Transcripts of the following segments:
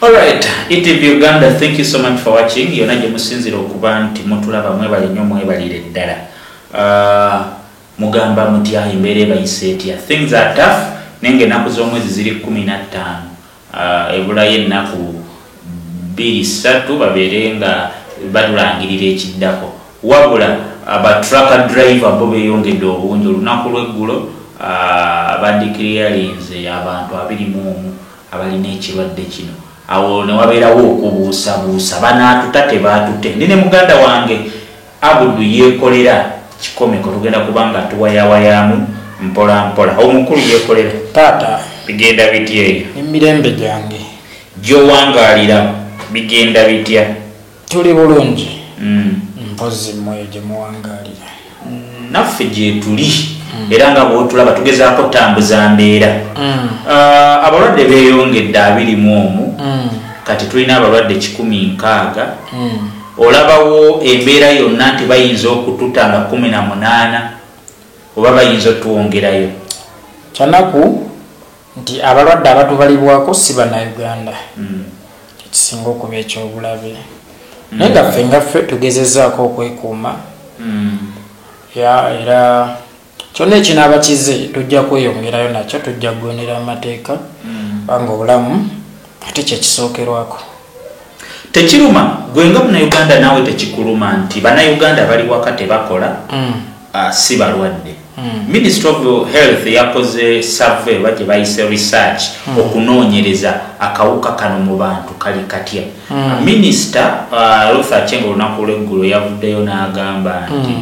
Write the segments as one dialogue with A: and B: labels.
A: Alright, ETV Uganda, thank you so much for watching. Yonna gye musinzira okuba nti mutulaba, mwebale nnyo, mwebalire ddala. Mugamba mutya? Embeera ebayise etya? Things are tough, naye nga ennaku z'omwezi ziri 15. Ebulayo ennaku 2 3 babeere nga batulangirira ekiddako. Wabula aba truck driver bo beeyongedde obungi. Olunaku lw'eggulo badeclarinze abantu 21 abalina ekirwadde kino. Awo ne wabeerawo okubuusabuusa, banaatuta tebaatute? Ndi ne muganda wange Abudu Yeekolera Kikomeko, tugenda kuba nga tuwayawayamu mpola mpola. Omukulu Yeekolera.
B: Taata.
A: Bigenda bitya eyo?
B: Emirembe gyange.
A: Gyowangaalira bigenda bitya?
B: Tuli bulungi. Mpozi mmwe gye muwangaalira?
A: Naffe gyetuli, era nga bwotulaba tugezaako tambuza mbeera. Abalwadde beeyongedde 21. Kati tulina abalwadde 160. Olabawo embeera yonna nti bayinza okututa nga 18 oba bayinza otuwongerayo?
B: Kyanaku nti abalwadde abatubalibwako si Bannayuganda, ekisinga okuba ekyobulabe, naye nga ffe nga ffe tugezezaako okwekuuma. Ya, era kyonna ekinaaba kize tujja kweyongerayo nakyo, tujja kugondera amateeka, kubanga obulamu ate kyekisookerwako.
A: Tekiruma gwe nga Munauganda naawe? Tekikuluma nti Bannayuganda bali waka tebakola, si balwadde? Ministry of Health yakoze survey oba gye bayise research okunoonyereza akawuka kano mu bantu kali katya. Minisita Ruth Aceng olunaku lweggulo yavuddeyo n'agamba nti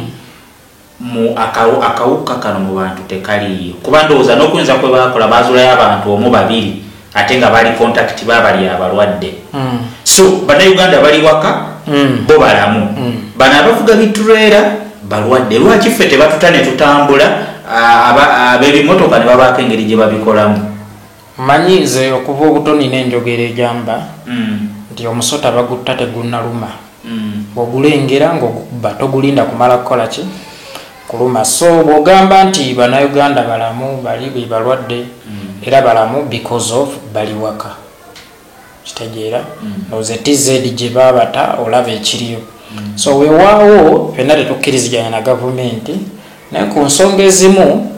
A: mu akawuka kano mu bantu tekaliiyo, kuba ndowooza n'okuyinza kwe bakola bazuulayo abantu omu babiri, ate nga bali contact babali abalwadde. So Bannayuganda bali waka, bo balamu. Bano abavuga bituleera balwadde. Lwaki ffe tebatuta ne tutambula, ab'ebimotoka ne babaako engeri gye babikolamu?
B: Manyi nze okuva obuto nina enjogera egamba nti omusota bagutta tegunnaluma. Bw'ogulengera ng'ogukuba, togulinda kumala kukola ki, kuluma. So bw'ogamba nti Bannayuganda balamu, bali be balwadde, era balamu because of bali waka, kitegeera? Ndowooza TZ gye baabata olaba ekiriyo. So weewaawo ffenna tetukkiriziganya na gavumenti, naye ku nsonga ezimu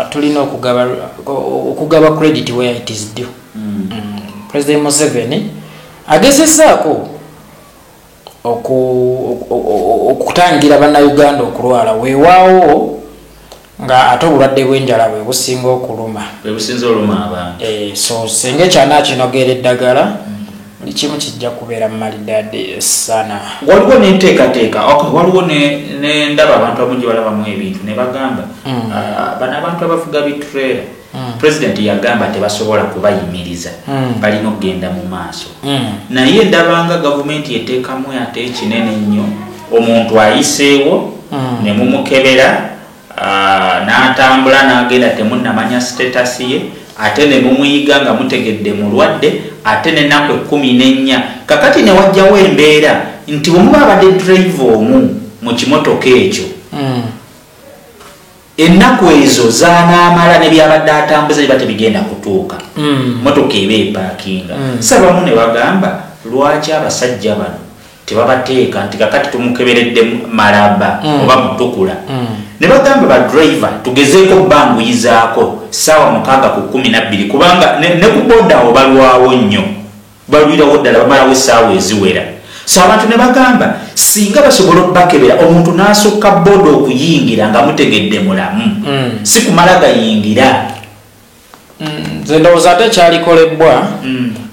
B: tulina okugaba credit where it is due. President Museveni agezezzaako okutangira Bannayuganda okulwala, weewaawo nga ate obulwadde bw'enjala bwe businga okuluma.
A: Bwe businza oluma abantu.
B: So singa ekyana kinogera eddagala, buli kimu kijja kubeera mumalidaadi sana.
A: Waliwo n'enteekateeka, okay, waliwo ne ndaba abantu abamu gye balabamu ebintu ne bagamba, bano abantu abavuga bituleera, president yagamba tebasobola kubayimiriza, balina okugenda mu maaso. Naye ndabanga gavumenti eteekamu ate ekinene ennyo, omuntu ayiseewo ne mumukebera, n'atambula n'agenda, temunnamanya status ye, ate ne mumuyiga nga mutegedde mulwadde, ate n'ennaku 14. Kakati ne wajjawo embeera nti bwe muba abadde driver omu mu kimotoka ekyo, ennaku ezo zanaamala ne byabadde atambuza biba tebigenda kutuuka, motoka eba epaakinga. Sabamu ne bagamba, lwaki abasajja bano tebabateeka nti kakati tumukeberedde Malaba oba Mutukula? Ne bagamba ba driver tugezeeko banguyizaako saawa 6 ku 12, kubanga ne ku boda awo balwawo nnyo, balwirawo ddala, bamalawo essaawa eziwera. So abantu ne bagamba singa basobola okubakebera, omuntu n'asukka boda okuyingira nga mutegedde mulamu, si kumala gayingira.
B: Nze ndowooza ate ekyalikolebwa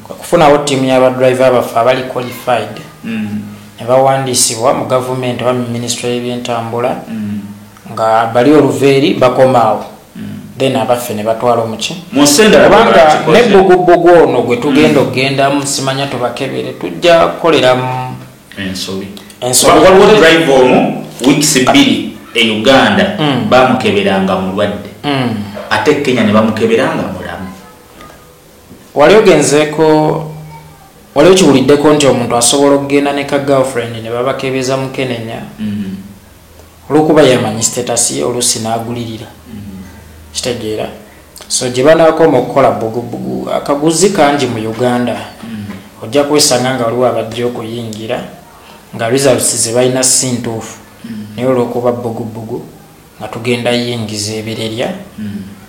B: kwe kufunawo ttiimu y'abadriver baffe abali qualified ne bawandiisibwa mu gavumenti oba mu ministry y'ebyentambula, nga bali oluveeri bakomaawo, then abaffe ne batwala omuki.
A: Mu nsi endala
B: Kubanga
A: bakikoze.
B: Nebbugubugu ono gwe tugenda okugendamu, simanya tubakebere, tujja kukoleramu
A: ensobi.
B: Ensobi.
A: Waliwo driver omu weeks 2 e Uganda bamukeberanga mulwadde, ate Kenya ne bamukeberanga mulamu.
B: Wali ogenzeeko, wali okiwuliddeko nti omuntu asobola okugenda ne ka girlfriend ne babakebeza mukenenya, olwokuba yamanyi status ye, oluusi n'agulirira? Kitegeera? So gye banaakoma okukola bugubugu, akaguzi kangi mu Uganda. Ojja kwesanga nga waliwo abajja okuyingira nga results ze balina si ntuufu, naye olw'okuba bbugubugu nga tugenda yingiza ebirerya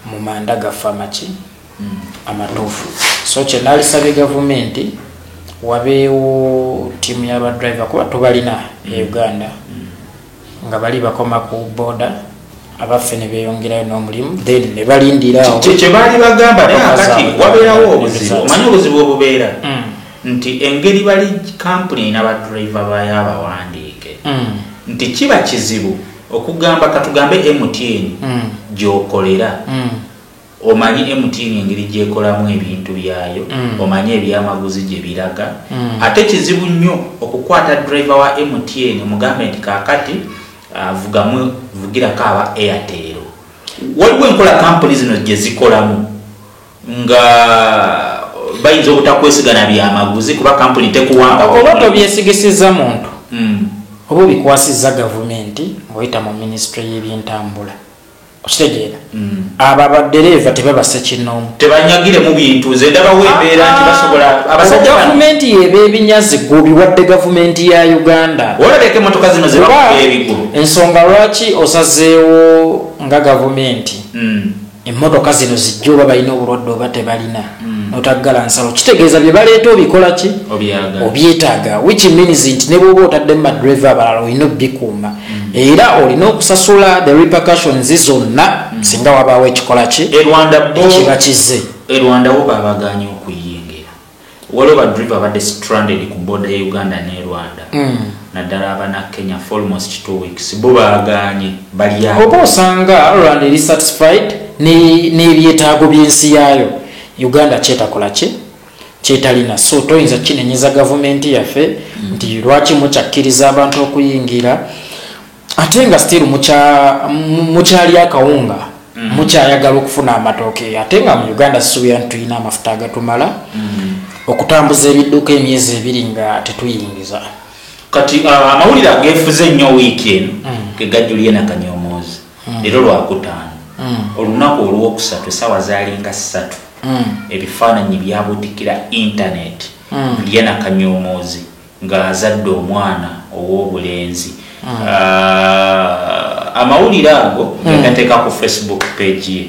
B: mu manda gaffe amaki amatuufu. So kyenaalisabye gavumenti, wabeewo ttiimu y'abadriver, kuba tubalina e Uganda nga bali bakoma ku boda, abaffe ne beeyongerayo n'omulimu, then ne balindira awo.
A: Kye baali bagamba. Naye kakati wabeerawo obuzibu. Omanyi obuzibu obubeera nti engeri bali kampuni erina badriver bayo abawandiike, nti kiba kizibu okugamba, katugambe MTN gyokolera, omanyi MTN engeri gyekolamu ebintu byayo, omanyi ebyamaguzi gye biraga. Ate kizibu nnyo okukwata driver wa MTN omugambe nti kakati vugamu, vugirako aba Airtel. Waliwo enkola kampuni zino gye zikolamu nga bayinza obutakwesigana byamaguzi, kuba kampuni tekuwamba.
B: Oba tobyesigisiza muntu, oba obikwasizza gavumenti ng'oyita mu minisitule y'ebyentambula. Okitegeera? Abo abadereeva tebaba ssekinnoomu.
A: Tebanyagiremu bintu. Nze ndabawo embeera nti basobola abasajja bano.
B: Gavumenti yeba ebinyazi, gwe obiwadde gavumenti ya Uganda.
A: Olabeka emotoka zino
B: Kuba
A: zebakuba ebigulu.
B: Ensonga lwaki osazeewo nga gavumenti emmotoka zino zijja, oba balina obulwadde oba tebalina, notaggala nsalo, kitegeeza bye baleeta obikola ki?
A: Obyagala.
B: Obyetaaga, which means nti ne bwoba otaddemu badriver abalala, olina obikuuma era olina okusasula the repercussions zonna singa wabaawo ekikola ki
A: E Rwanda bo
B: ekiba kizze.
A: E Rwanda bo babaganye okuyingira. Waliwo badriver abadde stranded ku border ya Uganda ne Rwanda, naddala abana Kenya, for almost 2 weeks. Bo baganye, bali awo.
B: Oba osanga Rwanda eri satisfied n'ebyetaago by'ensi yaayo, Uganda kyetakola ki kyetalina. So toyinza kinenyeza gavumenti yaffe nti lwaki mukyakkiriza abantu okuyingira ate nga still mukyali akawunga, mukyayagala okufuna amatooke, ate nga mu Uganda sisuubira nti tulina amafuta agatumala okutambuza ebidduka emyezi 2 nga tetuyingiza.
A: Kati amawulire ageefuze ennyo wiiki eno ge ga Juliana Kanyomozi. Leero Lwakutaano, olunaku olwokusatu, essaawa zaalinga 3, ebifaananyi byabutikira internet, Juliana Kanyomozi ng'azadde omwana ow'obulenzi. Amawulire ago yagateeka ku Facebook page ye.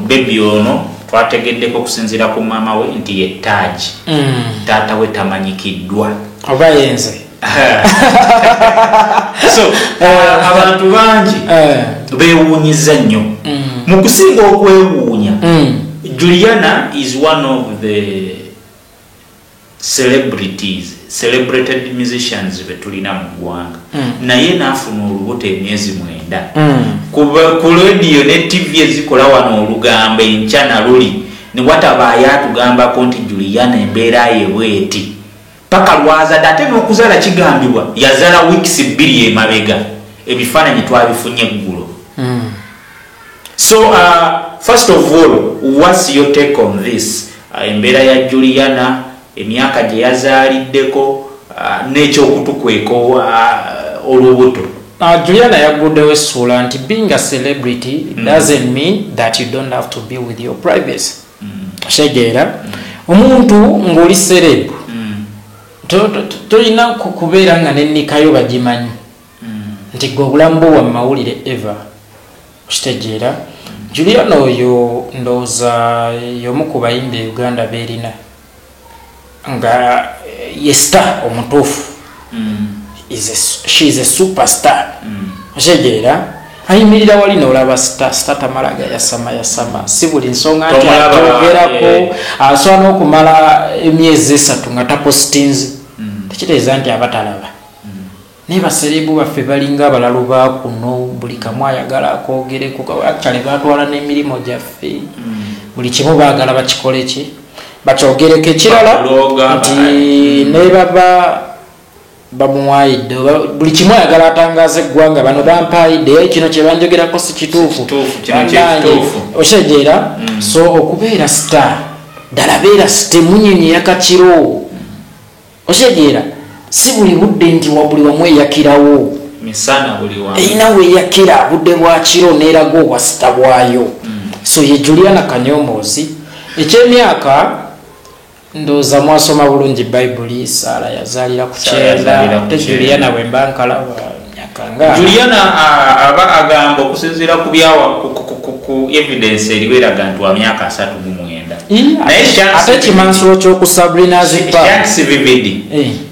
A: Baby ono twategeddeko okusinziira ku maama we nti ye Taji, taata we tamanyikiddwa.
B: Oba yenze.
A: So abantu bangi beewuunyiza nnyo. Mu kusinga okwewuunya, Juliana is one of the celebrities, celebrated musicians betulina mu ggwanga, naye n'afuna olubuto emyezi 9. Ku radio ne TV ezikola wano olugambo enkya na luli ne watabaayo atugambako nti Juliana embeera ye bweti paka lwazadde. Ate n'okuzaala kigambibwa yazaala weeks 2 emabega. Ebifaananyi twabifunye eggulo. So first of all, what's your take on this, embeera ya Juliana, emyaka gye yazaaliddeko, n'ekyokutukweka olubuto?
B: Juliana yagguddewo essuula nti being a celebrity doesn't mean that you don't have to be with your privacy. Otegeera? Omuntu ng'oli celeb, tolina kubeera nga nennikayo bagimanyi nti gwe obulamu bwo wa mawulire eva. Okitegeera? Juliana oyo ndowooza y'omu ku bayimbi e Uganda beerina nga ye star omutuufu. She is a superstar. Okitegeera? Ayimirira wali n'olaba star. Star tamala gayasama yasama, si buli nsonga nti
A: Tomulaba,
B: atyogerako. Asobola n'okumala emyezi 3 nga tapositinze, tekitegeeza nti aba talaba. Naye baceleb baffe balinga abalalu bakuno, buli kamu ayagala akwogereko. Actually batwala n'emirimu gyaffe, buli kimu baagala bakikole ki bakyogereko. Ekirala
A: Bakuloga,
B: nti ne baba bamuwayidde buli kimu ayagala atangaza eggwanga, bano bampayidde, kino kyebanjogerako si kituufu.
A: Kituufu, kino
B: Bannange,
A: kyekituufu.
B: okitegeera? So okubeera star, ddala beera star, emunyenye yakakiro. Okitegeera? Si buli budde nti wa buli wamu eyakirawo.
A: Misana buli wamu.
B: Erina weeyakira budde bwa kiro neeraga obwa star bwayo. So ye Juliana Kanyomozi. Ekyemyaka Ndowooza mwasoma bulungi Bayibuli. Saala yazaalira ku 90, ate Juliana bwe mba nkalaba myaka nga
A: Juliana aba agamba okusinziira ku byawa ku evidence eriwo eraga nti wa myaka 39.
B: Naye ate kimansulo ky'oku Sabrina's Pub,
A: Shanks Vivid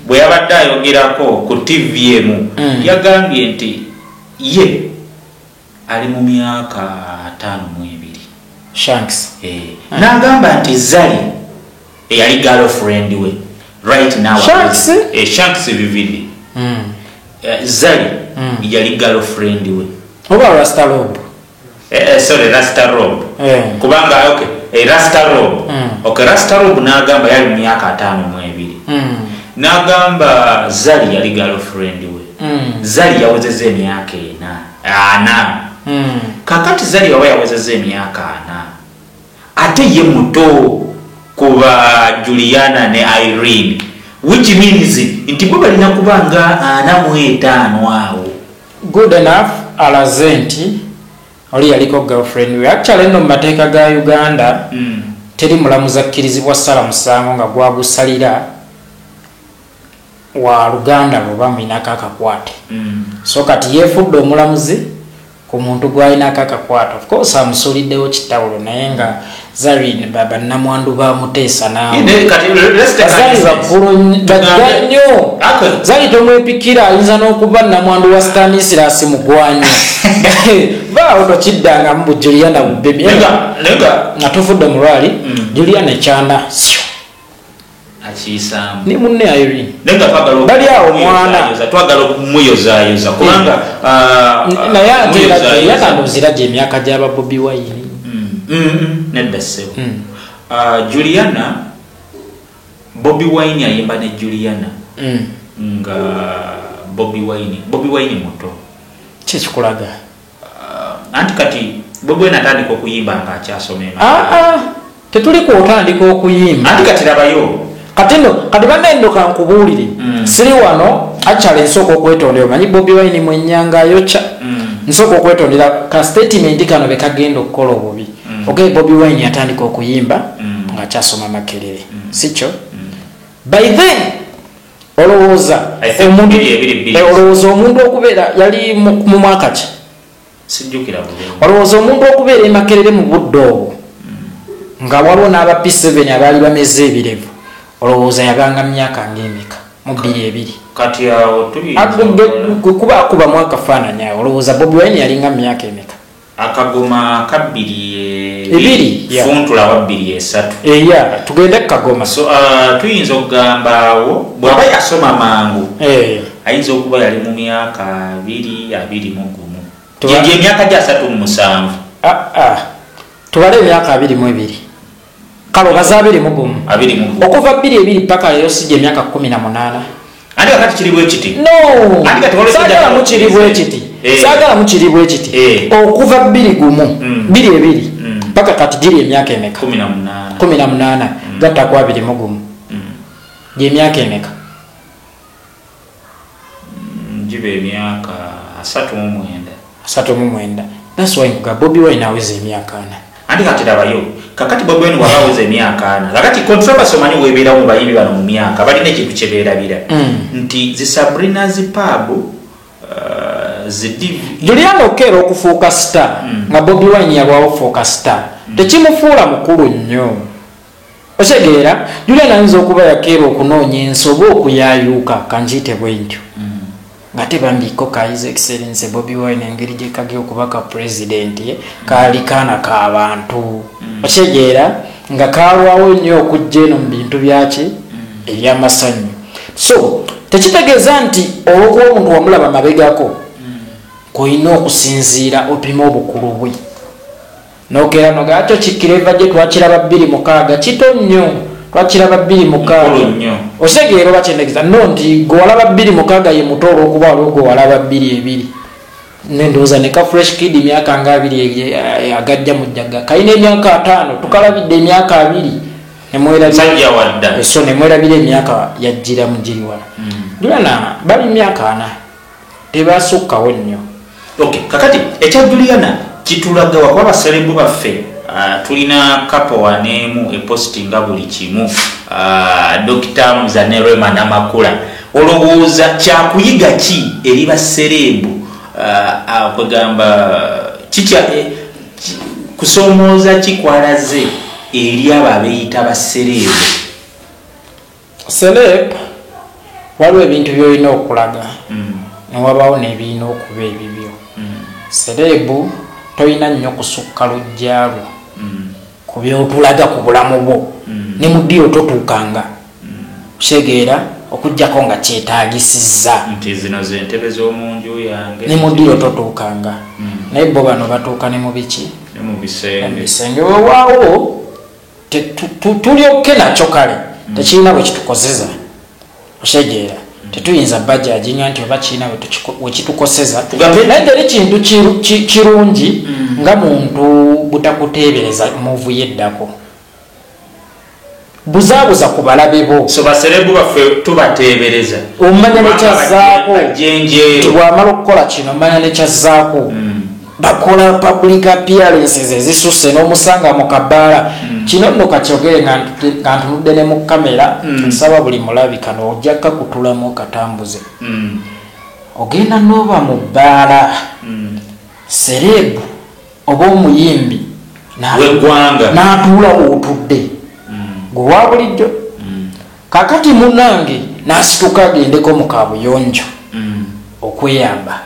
A: bwe yabadde ayogerako ku TV emu, yagambye nti ye ali mu myaka 52.
B: Shanks.
A: N'agamba nti Zari eyali girlfriend we right now.
B: Shanks?
A: Shanks Vivid. Zari yali girlfriend we.
B: Oba Rasta Rob?
A: Sorry, Rasta Rob. Kubanga okay, Rasta Rob. Okay, Rasta Rob n'agamba yali mu myaka 52. N'agamba Zari yali girlfriend we. Zari yawezezza emyaka 4. Kakati Zari waba yawezezza emyaka 4, ate ye muto kuba Juliana ne Irene, which means nti bo balina kubanga 45 awo.
B: Good enough. Alaze nti oli yaliko girlfriend we. Actually nno mu mateeka ga Uganda, teri mulamuzi akkirizibwa ssala musango nga gwagusalira wa luganda lwe bamwinako akakwate. So kati yeefudde omulamuzi ku muntu gw'alinako akakwate. Of course amusuuliddewo kitawulo, naye nga Zari bannamwandu ba Muteesa naawe.
A: Kati let's take an
B: Zari
A: instance.
B: bakulu bajja nnyo. Zari tomwepikira, ayinza n'okuba nnamwandu wa Stanislas Mugwanya. Baawo tokiddangamu bu Juliana bu baby.
A: Nenga
B: nga tuvudde mu lwali, Juliana ekyanda syo.
A: Akiyisaamu.
B: Ne munne Irene.
A: Nenga twagala
B: Bali awo mwana.
A: Twagala okumuyozaayoza kubanga,
B: Naye ate era
A: okumuyozaayoza.
B: yatanduzira gye emyaka gy'aba Bobi Wine.
A: Nedda ssebo. Juliana, Bobi Wine ayimba ne Juliana. Nga Bobi Wine muto.
B: Ki ekikulaga?
A: Anti kati Bobi Wine atandika okuyimba nga akyasoma emabega.
B: Tetuli kwotandika okuyimba.
A: Anti kati labayo.
B: Kati nno, kati bannaye nno kankubuulire. Siri wano, actually nsooka okwetondera. Omanyi Bobi Wine mwennyanga ayokya. Nsooka okwetondera ka statement kano be kagenda okukola obubi. Okay, Bobi Wine yatandika okuyimba ng'akyasoma Makerere. Si kyo? By then, olowooza
A: I think
B: omuntu
A: bbiri ebiri bbiri.
B: Olowooza omuntu okubeera yali mu mwaka ki?
A: Sijjukira bulungi.
B: Olowooza omuntu okubeera e Makerere mu budde obwo, nga waliwo n'aba P7 abaali bameze ebirevu, olowooza yabanga myaka ng'emeka mu bbiri ebiri?
A: Kati awo tuyinza okukola.
B: Kuba akubamu akafaananyi awo, olowooza Bobi Wine yalinga mu myaka emeka?
A: Akagoma ka bbiri
B: Ebiri, yeah.
A: Funtula wa bbiri esatu.
B: Eya, tugende ku kagoma.
A: So, tuyinza okugamba awo bw'aba yasoma mangu, ayinza okuba yali mu myaka abiri, abiri mu gumu. Gye emyaka gya 37.
B: Tubale emyaka 22. Kale obaze 21.
A: 21.
B: Okuva bbiri ebiri paka leero si gye emyaka 18.
A: Andi kakati kiri bwe kiti?
B: No.
A: Andi kati waliwo
B: Saagala
A: ekijja
B: mu kiri bwe kiti. Saagala mu kiri bwe kiti. Okuva bbiri gumu, bbiri ebiri, paka kati giri emyaka emeka?
A: 18.
B: 18. Gatta ku 21. Gye emyaka emeka?
A: Giba emyaka 39.
B: 39. That's why nkuga Bobi Wine aweza emyaka 4.
A: Andi kati labayo. Kakati Bobi Wine bw'aba aweza emyaka 4. Kakati controversy omanyi weebeerawo mu bayimbi bano mu myaka, balina ekintu kye beerabira. Nti zi Sabrina's Pub, zi DV.
B: Juliana Okello okufuuka star, nga Bobi Wine yalwawo okufuuka star, tekimufuula mukulu nnyo. Otegeera, Juliana ayinza okuba yakeera okunoonya ensi oba okuyaayuuka, kankiyite bwe ntyo. Nga tebambiko ka His Excellency Bobi Wine engeri gye kagya okuba ka president, kaali kaana k'abantu. Otegeera, nga kalwawo nnyo okujja eno mu bintu byaki? Eby'amasanyu. So, tekitegeeza nti olw'okuba omuntu wamulaba mabegako, k'olina okusinziira opime obukulu bwe. N'okeera n'ogamba, ate kikireva gye twakiraba bbiri mukaaga, kito nnyo. Twakiraba bbiri mukaaga.
A: Mukulu nnyo.
B: Otegeera oba kyentegeeza? No, nti gwe walaba bbiri mukaaga ye muto olw'okuba waliwo gwe walaba bbiri ebiri. Ne ndowooza ne ka Fresh Kid myaka nga abiri agajja mu jjaga. Kalina emyaka 5, tukalabidde emyaka 2. Ne mwerabira.
A: Musajja wadda.
B: So ne mwerabira emyaka yajjira mu giri wala. Juliana bali myaka 4. Tebasukkawo nnyo.
A: Okay, kakati ekya Juliana kitulaga wakuba abaserebu baffe Tulina couple waneemu epostinga buli kimu, Dr. Muzane Rema Namakula. Olowooza kyakuyiga ki eri ba celeb? Kwegamba kikya kusoomooza ki kwalaze eri abo abeeyita ba celeb?
B: Celeb waliwo ebintu by'olina okulaga, newabaawo n'ebirina okuba ebibyo. Celeb tolina nnyo kusukka luggya lwo ku byotulaga ku bulamu bwo, ne mu ddiiro totuukanga kitegeera okuggyako nga kyetaagisizza
A: nti zino z'entebe z'omu nju yange,
B: ne mu ddiiro totuukanga. Naye bo bano batuuka ne mu biki,
A: ne mu bisenge.
B: Bisenge weewaawo tulyokke nakyo, kale tekirina bwe kitukozeza, okitegeera? Tetuyinza bajajinga nti oba kirina we kitukoseza, naye teri kintu kirungi nga muntu butakuteebereza move yeddako. Buzaabuza ku balabe bo.
A: So ba celeb baffe tubateebereza,
B: omanya nekyazzaako nti bw'amala okukola kino omanya nekyazzaako. Bakola public appearances ezisusse n'omusanga mu kabaala. Kino nno kakyogere nga ntunudde ne mu kamera, nsaba buli mulabi kano ojja kakutulamu okatambuze. Ogenda n'oba mu bbaala, celeb oba omuyimbi
A: w'eggwanga
B: n'atuula otudde gwe wa bulijjo. Kakati munnange n'asituka agendeko mu kabuyonjo okweyamba.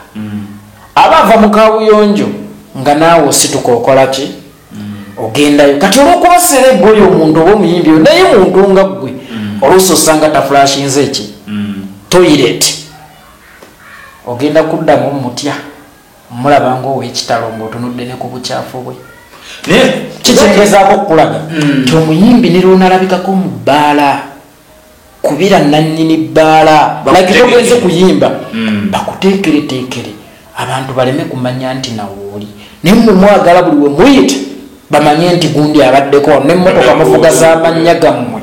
B: Aba ava mu kabuyonjo nga naawe osituka okola ki? Ogendayo. Kati olw'okuba celeb oyo omuntu oba omuyimbi oyo naye muntu nga ggwe, oluusi osanga tafulashinze eki toilet, ogenda kuddamu mutya mulaba ng'ow'ekitalo ng'otunudde ne ku bukyafu bwe. Kikyengezaako okukulaga nti omuyimbi ne lwonalabikako mu bbaala kubira nannyini bbaala, like togenze kuyimba, bakuteekereteekere abantu baleme kumanya nti nawooli, naye mmwe mwagala buli we muyita bamanye nti gundi abaddeko wano, n'emmotoka muvuga z'amannya gammwe,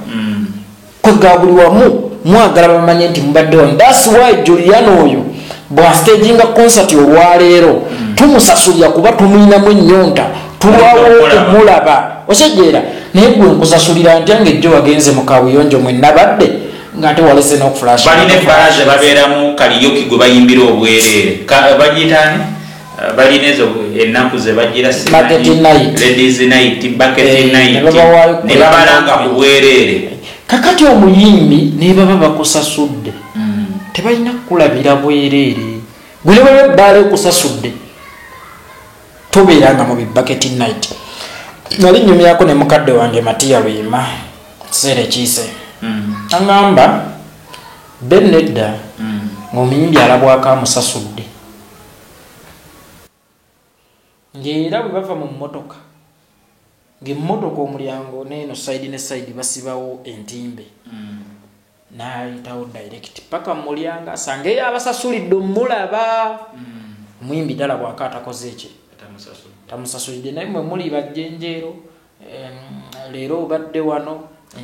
B: kwega buli wamu mwagala bamanye nti mubadde wano. That's why Juliana oyo bw'astaginga concert olwaleero tumusasulira kuba tumuyinamu ennyonta, tulwawo okumulaba, okitegeera? Naye gwe nkusasulira ntya ng'ejjo wagenze mu kabuyonjo mwe nabadde ng'ate walese n'okuflash?
A: Balina ebbala ze babeeramu karaoke gwe bayimbira obwereere, bagiyitaani? Balina ezo ennaku ze bagira
B: Bucket night.
A: Ladies night, bucket night,
B: ne babawaayo
A: ne babalanga ku bwereere.
B: Kakati omuyimbi ne baba bakusasudde, tebalina kukulabira bwereere. Gwe ne baba ebbaala ekusasudde tobeeranga mu bi bucket night. Nali nnyumyako ne mukadde wange Matiya Luyima kiseera ekiyise, aŋŋamba ben nedda, ng'omuyimbi alabwako amusasudde, ng'era bwe bava mu mmotoka, ng'emmotoka omulyango n'eno side ne side basibawo entimbe, n'ayitawo direct paka mu mulyango asangeyo abasasulidde omulaba. Omuyimbi ddala bw'ako atakoze eki tamusasulidde, naye mwe muli bajjenjeero, leero obadde wano.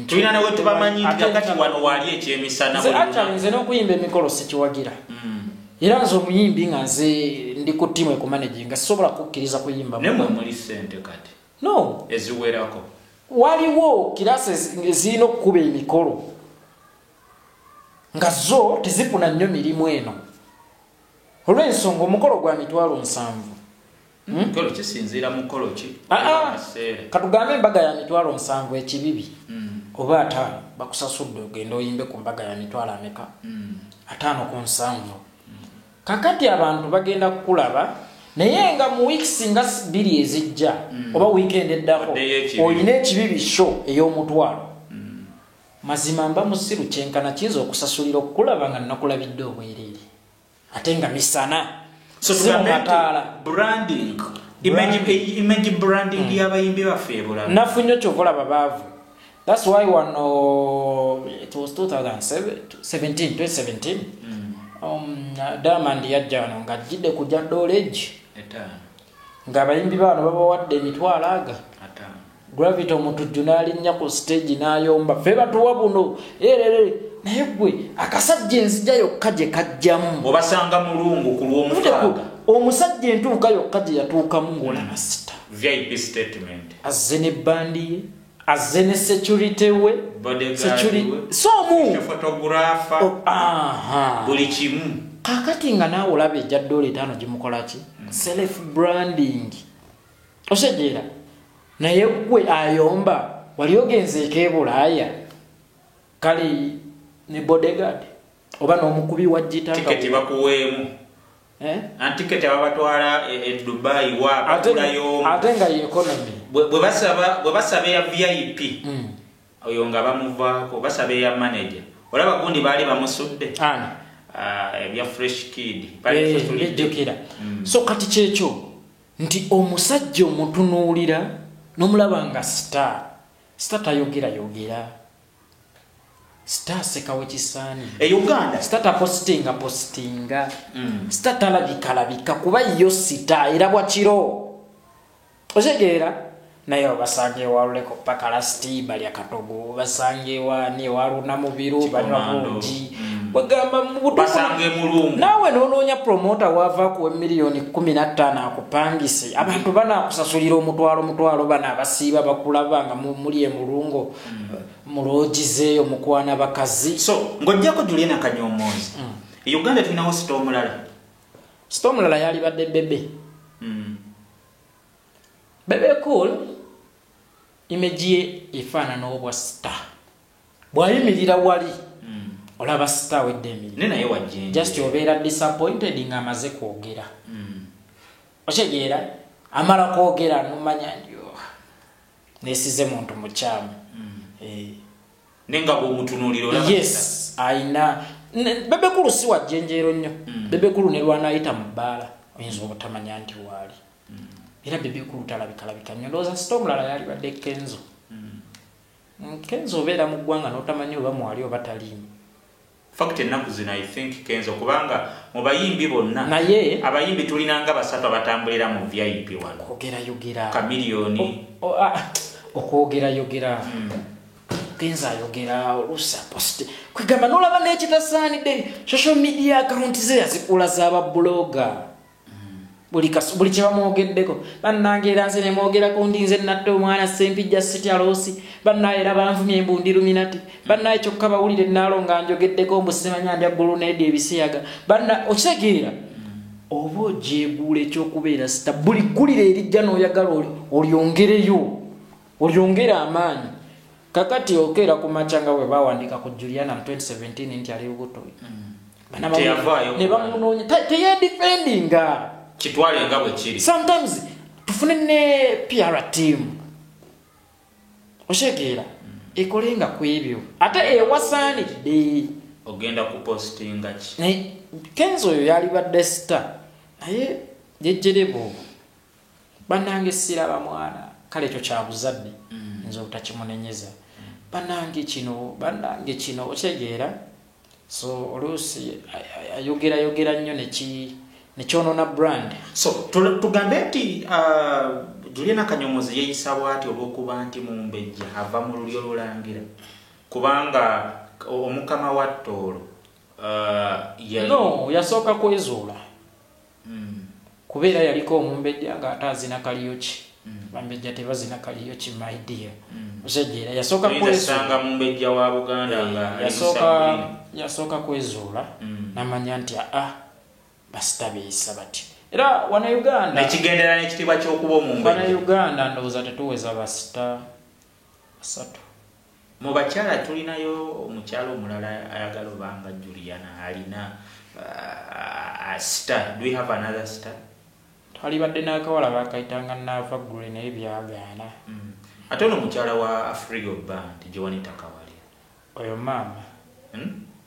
A: Tulina newe tubamanyi nti kakati wano wali ekyemisana.
B: Nze actually nze n'okuyimba emikolo sikiwagira. Era nze omuyimbi nga nze ndi ku ttiimu ekumanaginga sisobola kukkiriza kuyimba.
A: Naye mwe muli ssente kati
B: No,
A: eziwerako.
B: Waliwo kirasi ezirina okukuba emikolo nga zo tezifuna nnyo mirimu eno olw'ensonga omukolo gwa 700,000.
A: Mukolo kisinziira mukolo ki?
B: Ah, ah.
A: Kaseera.
B: Katugambe embaga ya 70,000 ekibibi oba 50, bakusasudde ogende oyimbe ku mbaga ya mitwalo ameka? 50 ku 70. Kakati abantu bagenda kukulaba, naye nga mu weeks nga 2 ezijja oba weekend eddako
A: Oddeyo ekibibi.
B: Olina ekibibi show ey'omutwalo. Mazima mba musiru kyenkana kiyinza okusasulira okukulaba nga nakulabidde obwereere ate nga misana,
A: So
B: si mu
A: tugambe nti
B: mataala.
A: Branding, image branding y'abayimbi baffe ebula.
B: Nafu nnyo, kyova olaba baavu. That's why wano it was 2017, 2017, Diamond yajja wano ng'ajjidde kujja Dolage
A: 5.
B: Ng'abayimbi bano babawadde emitwalo aga
A: 50.
B: Gravity Omutujju n'alinnya ku stage n'ayomba, ffe batuwa buno erere, naye gwe akasajja enzija yokka gye kajjamu
A: Obasanga mulungu ku lw'omukaaga.
B: Omusajja entuuka yokka gye yatuukamu ng'olaba sita.
A: VIP statement.
B: Azze ne band ye, azze ne security we,
A: bodyguard,
B: so mu
A: photographer.
B: Oh, aha.
A: Buli kimu.
B: Kakati nga naawe olaba ejja $5 gimukola ki? Self branding. Osejeera. Naye gwe ayomba wali ogenzeeko e Bulaaya kale ne bodyguard oba n'omukubi wa gita nga
A: tiketi bakuweemu.
B: Eh?
A: Antiketi ababatwala e Dubai wa bakulayo
B: ate nga ye economy.
A: Bwe basaba eya VIP. Oyo nga bamuvaako, basaba eya manager. Olaba gundi baali bamusudde.
B: Ani?
A: Ebya Fresh Kid.
B: Bijjukira. So kati kyekyo nti omusajja omutunuulira n'omulaba nga star. Star tayogera yogera. Star sekawe kisaani.
A: E Uganda
B: star tapostinga postinga. Star talabika labika kuba yo star era bwa kiro. Osegeera naye obasange waluleko paka lasti bali akatogo obasange wani waluna mubiru banywa bungi. Bagamba
A: basange mulungu.
B: Nawe nonoonya promoter wava ku miliyoni 15 akupangise. Abantu bana kusasulira omutwalo bana abasiiba bakulaba nga muli emulungo. Mulojizeeyo mukwana bakazi.
A: So ng'ojjako Juliana Kanyomozi. E Uganda tulinawo star omulala.
B: Star omulala yali badde Bebe. Bebe Cool image ye efaanana obwa star. Bw'ayimirira wali olaba star wedde emirimu.
A: Ne naye wajjenje.
B: Just obeera disappointed ng'amaze kwogera. Otegeera amala kwogera n'omanya nti nesize muntu mukyamu.
A: Nenga bw'omutunuulira olaba.
B: Yes, ayina Bebe Cool si wajjenjeero nnyo. Bebe Cool ne lw'anaayita mu bbaala oyinza obutamanya nti waali. Era Bebe Cool talabikalabika nnyo. Ndowooza star omulala yali badde Kenzo. Kenzo obeera mu ggwanga n'otamanyi oba mwali oba taliimu.
A: Fact ennaku zino I think Kenzo kubanga mu bayimbi bonna
B: naye
A: abayimbi tulinanga basatu abatambulira mu VIP wano.
B: Okwogerayogera.
A: Chameleone.
B: Okwogerayogera. Kenzo ayogera oluusi apost. Kwegamba n'olaba n'ekitasaanidde social media account ze yazikula z'aba blogger. Buli kye bamwogeddeko bannange era nze ne mwogerako ndi nze natta omwana Ssempijja Sityaloosi bannaye era banvumye embu ndi Luminati bannaye kyokka bawulire nnaalo nga njogeddeko mbu simanya ndya guluneedi ebisiyaga banna okitegeera oba ogyeguula ekyokubeera sita buli ggulire erijja n'oyagala olyongereyo olyongere amaanyi. Kakati okeera ku makya nga bwe bawandiika ku Juliana mu 2017 nti ali lubuto ne bamunoonya teyedifendinga.
A: Kitwale nga bwe kiri.
B: Sometimes tufune ne PR team. Oshegeera ekolenga ku ebyo. Ate ewasaanidde.
A: Ogenda kupostinga ki?
B: Naye Kenzo oyo yali badde star. Naye jejjerebo. Bannange siraba mwana. Kale ekyo kya buzadde. Nze obutakimunenyeza. Bannange kino oshegeera. So oluusi ayogerayogera nnyo neki nekyonona brand.
A: So tugambe nti Juliana Kanyomozi yeeyisa bw'ati olw'okuba nti mumbejja ava mu lulyo lulangira kubanga omukama wa Tooro
B: no yasooka kwezuula kubeera yaliko omumbejja ng'ate azina karaoke. Bambejja tebazina karaoke my dear. Osejeera yasooka
A: kwezuula mumbejja wa Buganda nga
B: yasooka kwezuula namanya nti basita beeyisa bati. Era wana Uganda
A: nekigendera n'ekitiibwa ky'okuba omumbejja.
B: Wana Uganda ndowooza tetuweza basita basatu.
A: Mu bakyala tulinayo omukyala omulala ayagala obanga Juliana alina star. Do we have another star?
B: Twalibadde n'akawala bakayitanga Nava Grey naye byagaana.
A: Ate ono omukyala wa Afrigo Band Joanita Kawalya.
B: Oyo maama.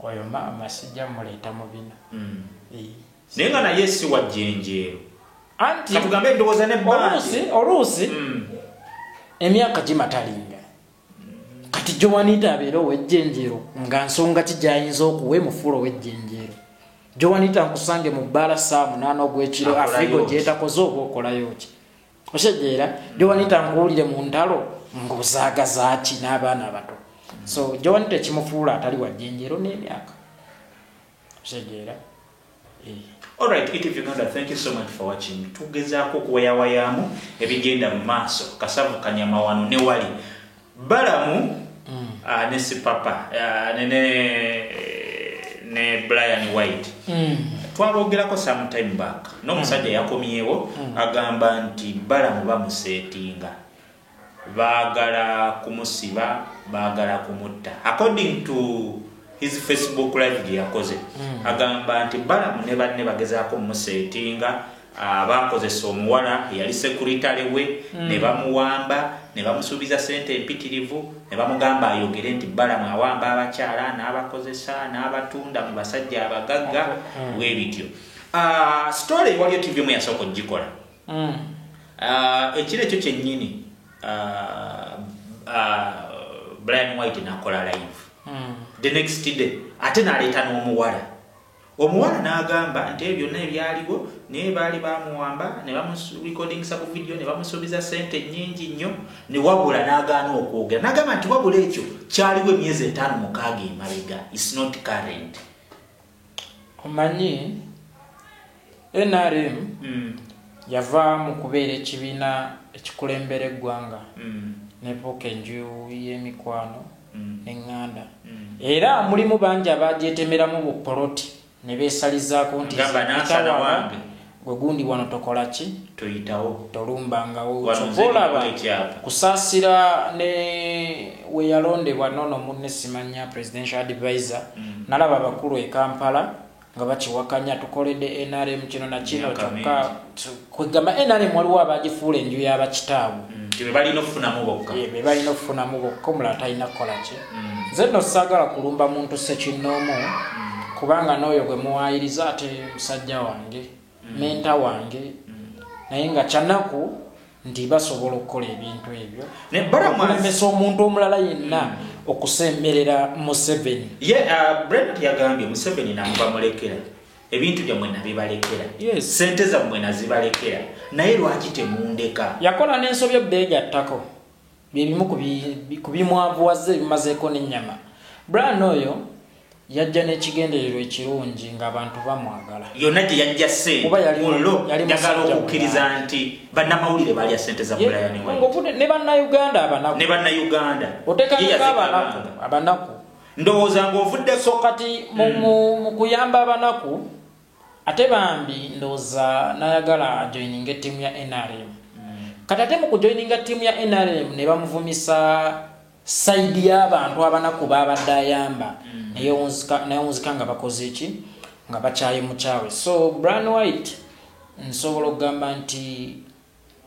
B: Oyo maama sijja muleeta mu bino.
A: Naye nga naye si wa jjenjeero.
B: Anti
A: katugambe endowooza ne bandi.
B: Oluusi emyaka gimatalinga. Kati Joanita abeera ow'ejjenjeero nga nsonga ki gy'ayinza okuwa emufuula ow'ejjenjeero. Joanita nkusange mu bbaala ssaawa 8 ogw'ekiro Afrigo gy'etakoze oba okolayo ki? Osejeera Joanita nkuwulire mu ntalo ng'ozaagaza ki n'abaana abato. So Joanita ekimufuula atali wa jjenjeero n'emyaka. Osejeera.
A: Alright, ETV Uganda, thank you so much for watching. Tugezaako okuwayawayaamu ebigenda mu maaso. Kasavu kanyama wano ne wali. Balamu ne Sipapa ne Brian White. Twalwogerako some time back. N'omusajja yakomyewo agamba nti Balamu bamuseetinga. Baagala kumusiba, baagala kumutta. According to his Facebook live gye yakoze, agamba nti Balamu ne banne bagezaako mumuseetinga, bakozesa omuwala eyali sekuritale we ne bamuwamba ne bamusuubiza sente empitirivu ne bamugamba ayogere nti Balamu awamba abakyala n'abakozesa n'abatunda mu basajja abagagga bwe bityo. Story waliyo TV mu yasooka okugikola. Ekiro ekyo kyennyini Brian White n'akola live. The next day ate n'aleeta n'omuwala. Omuwala n'agamba nti ebyo byonna ebyaliwo naye baali bamuwamba ne bamurecordingisa ku video ne bamusuubiza sente nnyingi nnyo ne wabula n'agaana okwogera. N'agamba nti wabula ekyo kyaliwo emyezi 5-6 emabega. It's not current.
B: Omanyi NRM yava mu kubeera ekibiina ekikulembera eggwanga nefuuka enju y'emikwano n'eŋŋanda. Era mulimu bangi abagyetemeramu bupoloti ne beesalizaako nti gwe gundi wano tokola ki?
A: Toyitawo.
B: Tolumbangawo. Kyova kusaasira ne we yalondebwa nono munne simanya presidential advisor nalaba abakulu e Kampala nga bakiwakanya tukoledde NRM kino na kino kyokka kwegamba NRM waliwo abagifuula enju y'abakitaabwe.
A: Be balina okufunamu bokka.
B: Be balina okufunamu bokka omulala talina kukola ki. Nze nno saagala kulumba muntu ssekinnoomu kubanga n'oyo gwe muwaayiriza ate musajja wange, menta wange, naye nga kyanaku nti basobola okukola ebintu ebyo. Okulemesa omuntu omulala yenna okusemberera Museveni.
A: Ye Brent yagambye Museveni namubamulekera. Ebintu byammwe nabibalekera. Sente zammwe nazibalekera. Naye lwaki temundeka?
B: Yakola n'ensobi ebbeegattako. Bye bimu ku bimwavuwaza ebimazeeko n'ennyama. Brian oyo yajja n'ekigendererwa ekirungi ng'abantu bamwagala.
A: Yonna gye yajja ssente. Njagala okukkiriza nti bannamawulire balya ssente za Brian White.
B: Ne bannayuganda abanaku.
A: Ne bannayuganda.
B: Oteekako abanaku.
A: Ndowooza ng'ovudde
B: so kati mu kuyamba abanaku ate bambi ndowooza n'ayagala ajoininga ettiimu ya NRM. Kati ate mu kujoininga ttiimu ya NRM ne bamuvumisa sayidi y'abantu abanaku babadde ayamba neyewunzika nga bakoze ki nga bakyaye mukyawe. So Brian White nsobola okugamba nti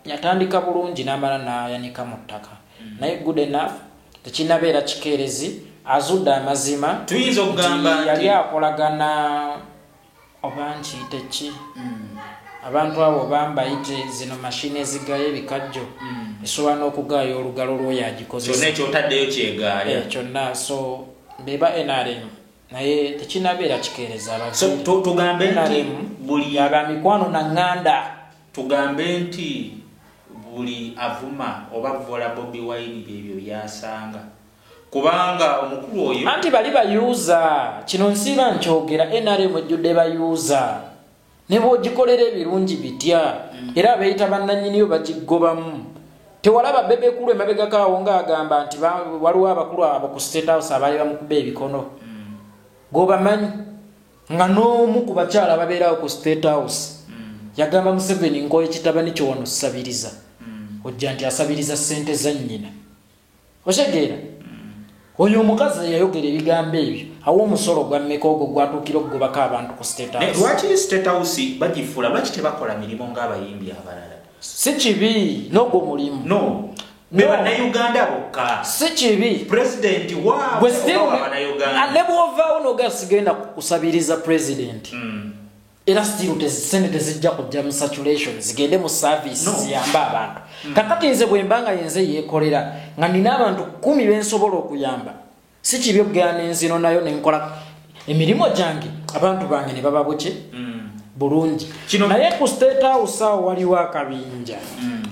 B: yatandika bulungi n'amala n'ayanika mu ttaka. Naye good enough tekinabeera kikeerezi azudde amazima.
A: Tuyinza okugamba nti
B: yali akolagana oba nkiyite ki abantu abo bambayite zino mashini ezigayo ebikajjo esobola n'okugaaya olugalo lw'oyo agikozesa.
A: Kyonna ekyotaddeyo kyegaaya.
B: Kyonna so beba NRM naye tekinabeera kikeereza.
A: So tugambe nti buli
B: abamikwano na ŋŋanda.
A: Tugambe nti buli avuma oba vola Bobi Wine byebyo byasanga. Kubanga omukulu oyo
B: anti bali bayuza kino nsiba nkyogera NRM ejjudde bayuza ne bw'ogikolera ebirungi bitya era abeeyita bannannyiniyo bagigobamu. Tewalaba Bebe Cool emabegako awo ng'agamba nti waliwo abakulu abo ku State House abaali bamukuba ebikono. G'obamanyi nga n'omu ku bakyala babeerawo ku State House yagamba Museveni nkoye kitabani kyo wano ssabiriza. Ojja nti asabiriza ssente za nnyina. Otegeera? Oyo omukazi yayogera ebigambo ebyo awo omusolo gwa mmeka ogwo gwatuukira okugobako abantu ku State House.
A: Lwaki State House bagifuula? Lwaki tebakola mirimu ng'abayimbi abalala?
B: Si kibi n'ogwo mulimu.
A: No. Be bannayuganda bokka.
B: Si kibi.
A: Pulezidenti waabwe oba bannayuganda.
B: Ne bw'ovaawo n'ogamba sigenda kusabiriza pulezidenti. Era still sente tezijja kujja mu saturation zigende mu service ziyambe abantu. Kakati nze bwe mbanga yenze yeekolera nga nina abantu 10 bensobola okuyamba. Si kibi okugenda n'enzino nayo ne nkola emirimu gyange abantu bange ne baba buki bulungi. Naye ku State House awo waliwo akabinja.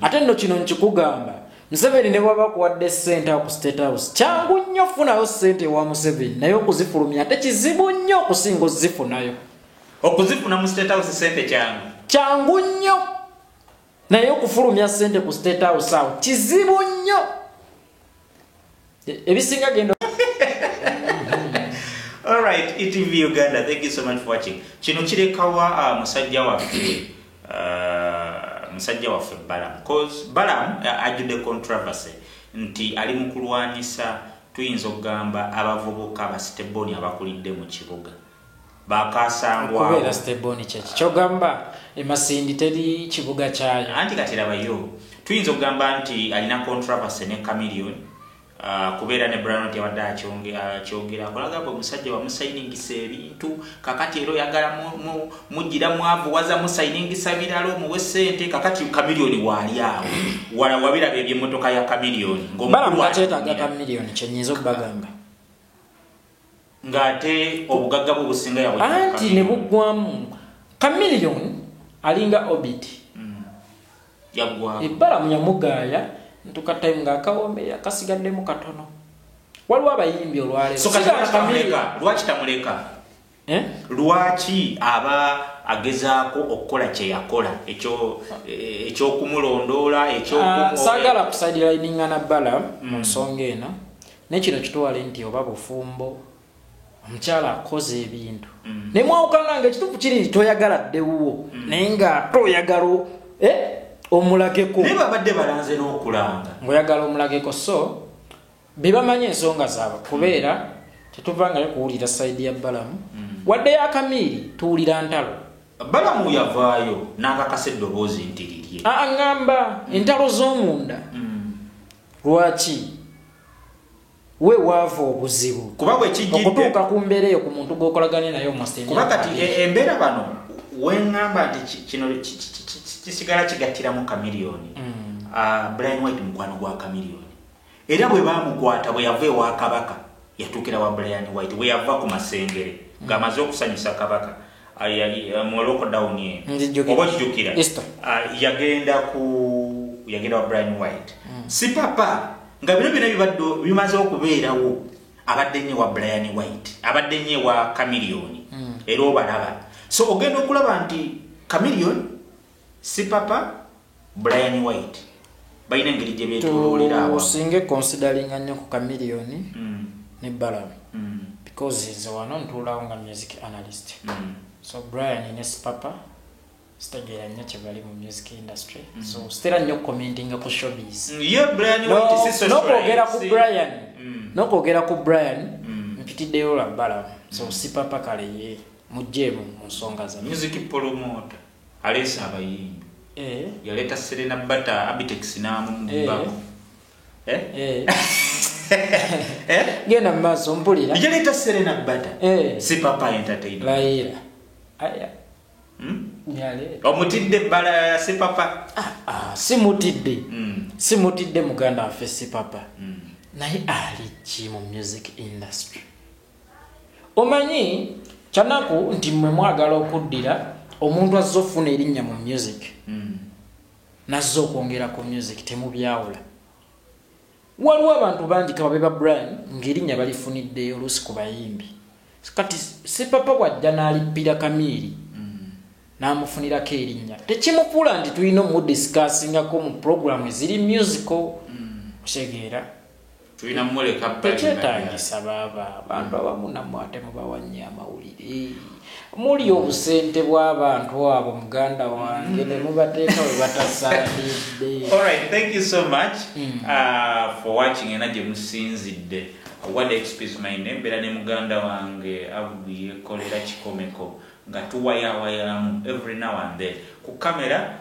B: Ate nno kino nkikugamba Museveni ne bw'aba akuwadde ssente awo ku State House kyangu nnyo okufunayo ssente ewa Museveni naye okuzifulumya ate kizibu nnyo okusinga ozifunayo.
A: Okuzifuna mu State House sente kyangu.
B: Kyangu nnyo, naye okufulumya sente ku State House awo kizibu nnyo. Ebisinga genda.
A: Alright, ETV Uganda, thank you so much for watching. Kino kirekawa musajja waffe Balaam, cause Balaam ajjudde controversy nti ali mu kulwanyisa, tuyinza okugamba, abavubuka abasiteboni abakulidde mu kibuga bakasangwa.
B: Okubeera steboni kyeki kyogamba emasindi teri kibuga kyayo?
A: Anti kati rabayo, tuyinza okugamba nti alina controversy ne Chameleone, kubeera ne Brian yabadde akyogera akolagamba omusajja wamusayiningisa ebintu, kakati era oyagala mugira mwavu waza musayiningisa birala, omuwe sente. Kakati Chameleone waali awo wala wabiraba ebyemmotoka ya Chameleone.
B: Balaam takyetaaga Chameleone, kyenyinza okubagamba.
A: Ng'ate obugagga bwe businga yabwe.
B: Anti ne buggwamu. Chameleone alinga Orbit.
A: Yaggwamu.
B: Ebbalamu yamugaaya ntuka time ng'akawombe akasigaddemu katono. Waliwo abayimbi olwaleero.
A: So kati
B: Sigala
A: lwaki
B: Chameleone.
A: tamuleka? Lwaki tamuleka?
B: Eh?
A: Lwaki aba agezaako okukola kye yakola ekyokumulondoola?
B: Saagala kusidelininga na Balaam mu nsonga eno, naye kino kitwale nti oba bufumbo, omukyala akoze ebintu ne mwawukana, nga ekituufu kiri nti toyagala ddewuwo, naye nga toyagala omulageko.
A: Naye babadde balanze n'okulanga.
B: Ng'oyagala omulageko, so bebamanyi ensonga zaabwe, kubeera tetuvangayo kuwulira side ya Balamu wadde ya Kamiiri, tuwulira ntalo.
A: Balamu yavaayo n'akakasa eddoboozi nti lirye.
B: Aa, ŋŋamba entalo z'omunda. Lwaki we waava obuzibu
A: Kuba bwe kijjidde
B: okutuuka ku mbeera eyo ku muntu gw'okolaganye naye omusa
A: Kuba
B: emyaka
A: kati
B: 20?
A: Embeera bano weŋŋamba nti kino kisigala kigattiramu Chameleone. Brian White mukwano gwa Chameleone, era bwe bamukwata, bwe yava ewa kabaka yatuukira wa Brian White, bwe yava ku Masengere ng'amaze okusanyusa kabaka, mu lockdown eno.
B: Nzijjukira.
A: Oba okijjukira?
B: Easter.
A: Yagenda wa Brian White, si papa nga bino byonna bibadde bimaze okubeerawo, abadde nnyo wa Brian White, abadde nnyo wa Chameleone. Era obalaba, so ogenda okulaba nti Chameleone, si papa, Brian White balina engeri gye beetoloolera awamu.
B: Tusinge consideringa nnyo ku Chameleone ne Balaam, because nze wano ntuulawo nga music analyst. So Brian ne Sipapa sitegeera nnyo kye bali mu music industry, so sitera nnyo commentinga ku showbiz.
A: Ye Brian White si socialite,
B: N'okwogera ku Brian, n'okwogera ku Brian, mpitiddeyo lwa Balaam. So Sipapa kale ye mugjeemu mu nsonga zammwe.
A: Music promoter, aleese abayimbi. Yaleeta Serena Bata Abitex n'amumubbako. Eh?
B: Eh.
A: Eh?
B: Genda mu maaso, mpulira.
A: Yaleeta Serena Bata. Si papa entertainment.
B: Layira aya. Yaleeta.
A: Omutidde ebbala si papa.
B: Ah, simutidde. Simutidde muganda waffe si papa. Naye ali ki mu music industry? Omanyi kyanaku nti mmwe mwagala okuddira omuntu azze ofuna erinnya mu music, nazze okwongera ku music, temubyawula. Waliwo abantu bangi kababe ba Brian ng'erinnya balifuniddeyo oluusi ku bayimbi. Kati si papa bw'ajja n'alippira Kamiiri n'amufunirako erinnya, tekimufuula nti tulina omudiscussingako mu programu eziri musical. Otegeera?
A: Tulina mumuleka bbali.
B: Tekyetagisa baaba abantu abamu nammwe ate mubawa nnyo amawulire, muli obusente bw'abantu abo, muganda wange, ne mubateeka we batasaanidde.
A: Alright, thank you so much for watching. Ena gye musinzidde. What XP is my name. Mbeera ne muganda wange Abdu Yekolera Kikomeko nga tuwayawayamu every now and then ku kamera.